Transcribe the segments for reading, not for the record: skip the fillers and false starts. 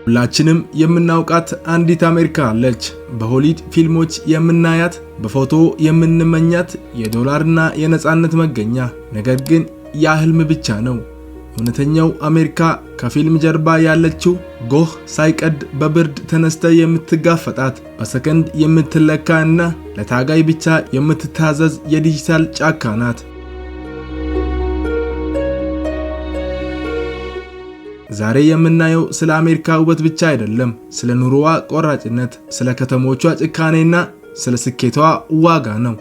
ሁላችንም የምናውቃት አንዲት አሜሪካ አለች። በሆሊውድ ፊልሞች የምናያት፣ በፎቶ የምንመኛት የዶላርና የነፃነት መገኛ። ነገር ግን ያ ህልም ብቻ ነው። እውነተኛው አሜሪካ ከፊልም ጀርባ ያለችው፣ ጎህ ሳይቀድ በብርድ ተነስተህ የምትጋፈጣት፣ በሰከንድ የምትለካ እና ለታጋይ ብቻ የምትታዘዝ የዲጂታል ጫካ ናት። ዛሬ የምናየው ስለ አሜሪካ ውበት ብቻ አይደለም፣ ስለ ኑሮዋ ቆራጥነት፣ ስለ ከተሞቿ ጭካኔና ስለ ስኬቷ ዋጋ ነው።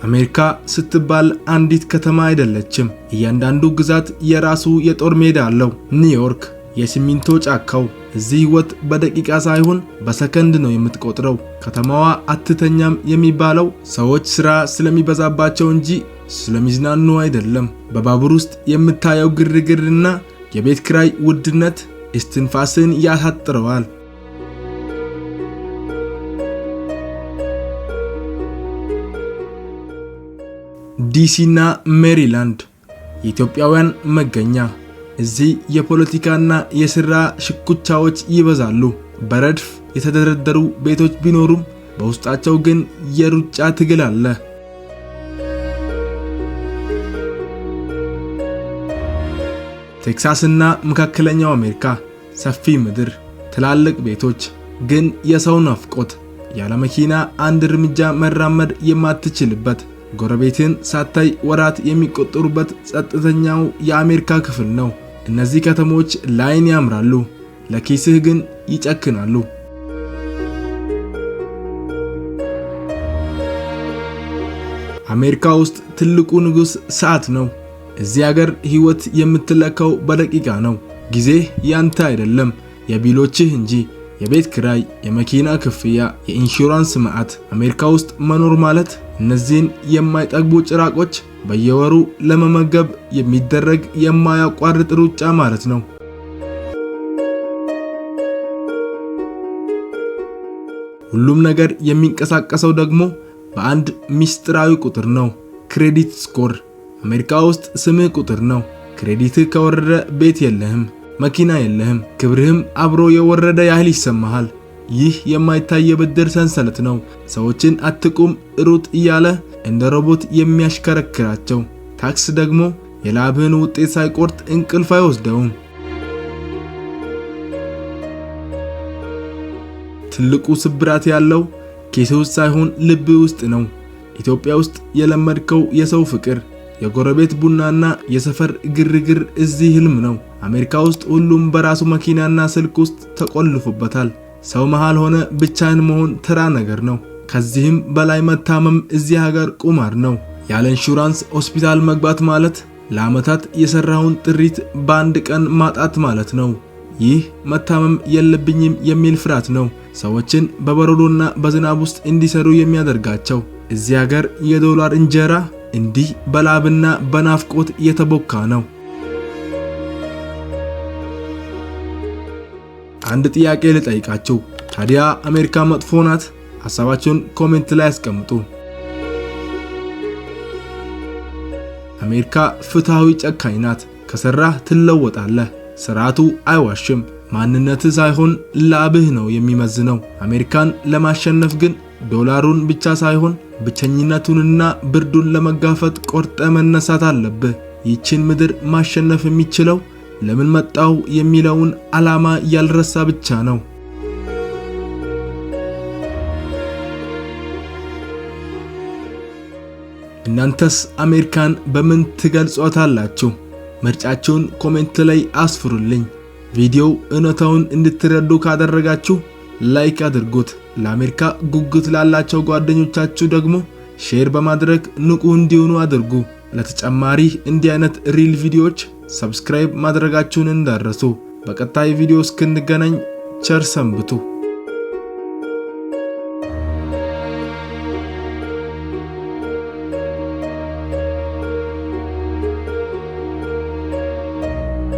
አሜሪካ ስትባል አንዲት ከተማ አይደለችም። እያንዳንዱ ግዛት የራሱ የጦር ሜዳ አለው። ኒውዮርክ የሲሚንቶ ጫካው። እዚህ ህይወት በደቂቃ ሳይሆን በሰከንድ ነው የምትቆጥረው። ከተማዋ አትተኛም የሚባለው ሰዎች ስራ ስለሚበዛባቸው እንጂ ስለሚዝናኑ አይደለም። በባቡር ውስጥ የምታየው ግርግርና የቤት ክራይ ውድነት እስትንፋስን ያሳጥረዋል። ዲሲ እና ሜሪላንድ የኢትዮጵያውያን መገኛ። እዚህ የፖለቲካና የሥራ ሽኩቻዎች ይበዛሉ። በረድፍ የተደረደሩ ቤቶች ቢኖሩም በውስጣቸው ግን የሩጫ ትግል አለ። ቴክሳስ እና መካከለኛው አሜሪካ ሰፊ ምድር፣ ትላልቅ ቤቶች፣ ግን የሰው ናፍቆት። ያለ መኪና አንድ እርምጃ መራመድ የማትችልበት፣ ጎረቤትን ሳታይ ወራት የሚቆጠሩበት ጸጥተኛው የአሜሪካ ክፍል ነው። እነዚህ ከተሞች ለዓይን ያምራሉ፣ ለኪስህ ግን ይጨክናሉ። አሜሪካ ውስጥ ትልቁ ንጉሥ ሰዓት ነው። እዚህ አገር ሕይወት የምትለካው በደቂቃ ነው። ጊዜህ ያንተ አይደለም፣ የቢሎችህ እንጂ። የቤት ክራይ፣ የመኪና ክፍያ፣ የኢንሹራንስ መዓት። አሜሪካ ውስጥ መኖር ማለት እነዚህን የማይጠግቡ ጭራቆች በየወሩ ለመመገብ የሚደረግ የማያቋርጥ ሩጫ ማለት ነው። ሁሉም ነገር የሚንቀሳቀሰው ደግሞ በአንድ ሚስጥራዊ ቁጥር ነው፣ credit score። አሜሪካ ውስጥ ስምህ ቁጥር ነው። Credit ህ ከወረደ ቤት የለህም፣ መኪና የለህም፣ ክብርህም አብሮ የወረደ ያህል ይሰማሃል። ይህ የማይታይ የብድር ሰንሰለት ነው። ሰዎችን አትቁም ሩጥ እያለ እንደ ሮቦት የሚያሽከረክራቸው። ታክስ ደግሞ የላብህን ውጤት ሳይቆርጥ እንቅልፍ አይወስደውም። ትልቁ ስብራት ያለው ኪስህ ውስጥ ሳይሆን ልብህ ውስጥ ነው። ኢትዮጵያ ውስጥ የለመድከው የሰው ፍቅር፣ የጎረቤት ቡናና የሰፈር ግርግር እዚህ ህልም ነው። አሜሪካ ውስጥ ሁሉም በራሱ መኪናና ስልክ ውስጥ ተቆልፎበታል። ሰው መሃል ሆነ ብቻህን መሆን ተራ ነገር ነው። ከዚህም በላይ መታመም እዚህ ሀገር ቁማር ነው። ያለ ኢንሹራንስ ሆስፒታል መግባት ማለት ለዓመታት የሰራኸውን ጥሪት በአንድ ቀን ማጣት ማለት ነው። ይህ መታመም የለብኝም የሚል ፍርሃት ነው ሰዎችን በበረዶና በዝናብ ውስጥ እንዲሰሩ የሚያደርጋቸው። እዚህ ሀገር የዶላር እንጀራ እንዲህ በላብና በናፍቆት የተቦካ ነው። አንድ ጥያቄ ልጠይቃችሁ። ታዲያ አሜሪካ መጥፎ ናት? ሀሳባችሁን comment ላይ አስቀምጡ። አሜሪካ ፍትሃዊ ጨካኝ ናት። ከሰራህ ትለወጣለህ። ስርዓቱ አይዋሽም። ማንነትህ ሳይሆን ላብህ ነው የሚመዝነው። አሜሪካን ለማሸነፍ ግን ዶላሩን ብቻ ሳይሆን ብቸኝነቱንና ብርዱን ለመጋፈጥ ቆርጠህ መነሳት አለብህ። ይህችን ምድር ማሸነፍ የሚችለው ለምን መጣሁ የሚለውን ዓላማ ያልረሳ ብቻ ነው። እናንተስ አሜሪካን በምን ትገልጿታላችሁ? ምርጫችሁን comment ላይ አስፍሩልኝ። ቪዲዮው እውነታውን እንድትረዱ ካደረጋችሁ like አድርጉት። ለአሜሪካ ጉጉት ላላቸው ጓደኞቻችሁ ደግሞ share በማድረግ ንቁ እንዲሆኑ አድርጉ። ለተጨማሪ እንዲህ አይነት real ቪዲዮዎች subscribe ማድረጋችሁን እንዳትረሱ። በቀጣይ ቪዲዮ እስክንገናኝ ቸር ሰንብቱ።